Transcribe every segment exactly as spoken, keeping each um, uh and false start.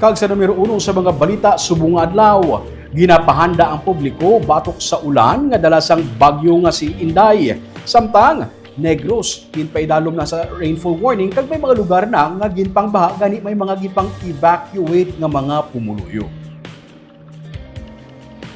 Kag sa numero uno sa mga balita subong nga adlaw, ginapahanda ang publiko batok sa ulan nga dala sang bagyo nga si Inday. Samtang Negros, ginpaidalom na sa rainfall warning kag may mga lugar na nga ginpangbaha, gani may mga ginpang-evacuate nga mga pumuluyo.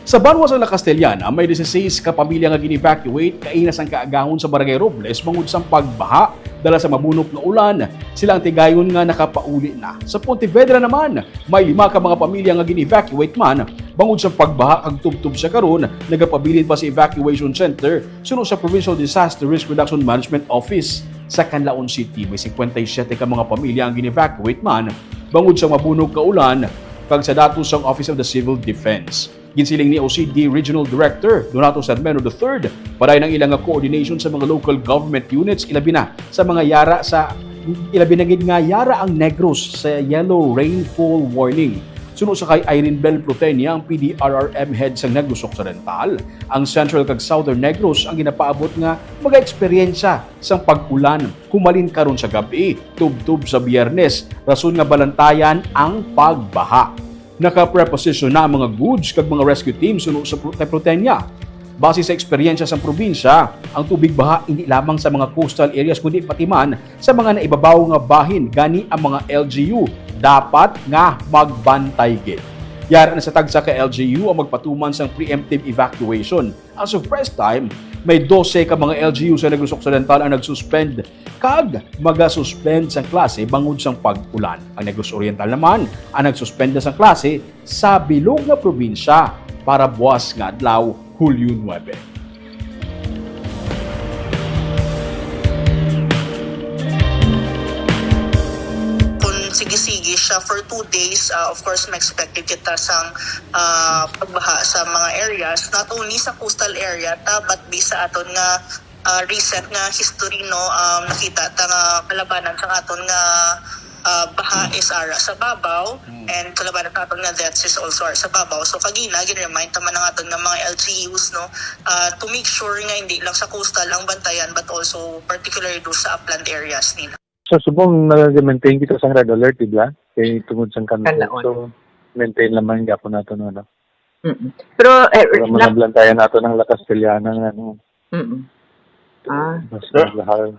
Sa banwa sa La Castellana, may dieciséis ka pamilya nga gin-evacuate kaina sang kaagahon sa Barangay Robles bangod sang pagbaha dala sa mabunok nga ulan. Sila ang tigayon nga nakapauli na. Sa Pontevedra naman, may lima ka mga pamilya nga gin-evacuate man bangod sa pagbaha kag tubtob sa karon nagapabilin pa sa evacuation center suno sa Provincial Disaster Risk Reduction Management Office. Sa Canlaon City, may cincuenta y siete ka mga pamilya ang gin-evacuate man bangod sa mabunok nga ulan kag sa datos sang Office of the Civil Defense. Ginsiling ni O C D Regional Director Donato Sarmeno the third, padayon ang ila nga coordination sa mga local government units, ilabi na sa mga yara sa ilabi na gid nga yara ang Negros sa yellow rainfall warning. Suno sa kay Irene Bell Protenia, ang P D R R M head sa Negros Occidental, ang Central kag Southern Negros ang ginapaabot nga mga eksperyensya sang pag-ulan humalin karon sa gab-i, tubtob sa Biyernes, rason nga balantayan ang pagbaha. Naka-preposition na ang mga goods kag mga rescue team suno sa pro-, kay Protenia. Base sa eksperyensya sang probinsya, ang tubig baha hindi lamang sa mga coastal areas kundi pati man sa mga naibabaw nga bahin, gani ang mga L G U dapat nga magbantay gid. Yara na sa tagsa ka L G U ang magpatuman sang preemptive evacuation. As of press time, may dose ka mga L G U sa Negros Occidental ang nag-suspend kag magasuspend sang klase bangod sang pag-ulan. Ang Negros Oriental naman ang nag-suspend na sang klase sa bilog nga probinsya para buwas nga adlaw, Hulyo nuebe. Kung sige-sige siya for two days, ah, of course, ma-expected kita sang, ah, pagbaha sa mga areas, not only sa coastal area ta, but based sa aton nga, ah, recent nga history, no, um, nakita ta nga kalabanan sa aton nga, ah, baha is ara sa babaw, and kalabanan sa aton nga deaths is also ara sa babaw. So, kagina, gin-remind ta man ang aton nga mga L G Us, no, ah, to make sure nga hindi lang sa coastal ang bantayan, but also particularly do sa upland areas nila. Sa subong, nag-maintain kita sang red alert, di ba? Kay tungod sang Canlaon. Canlaon. So, maintain lamang gyapon nato, no, ano? Mm-mm. Pero, eh, Pero na- mga blantayan nato ng La Castellana nga, ano, Mm-mm. Ah. Mas Pero, mahal.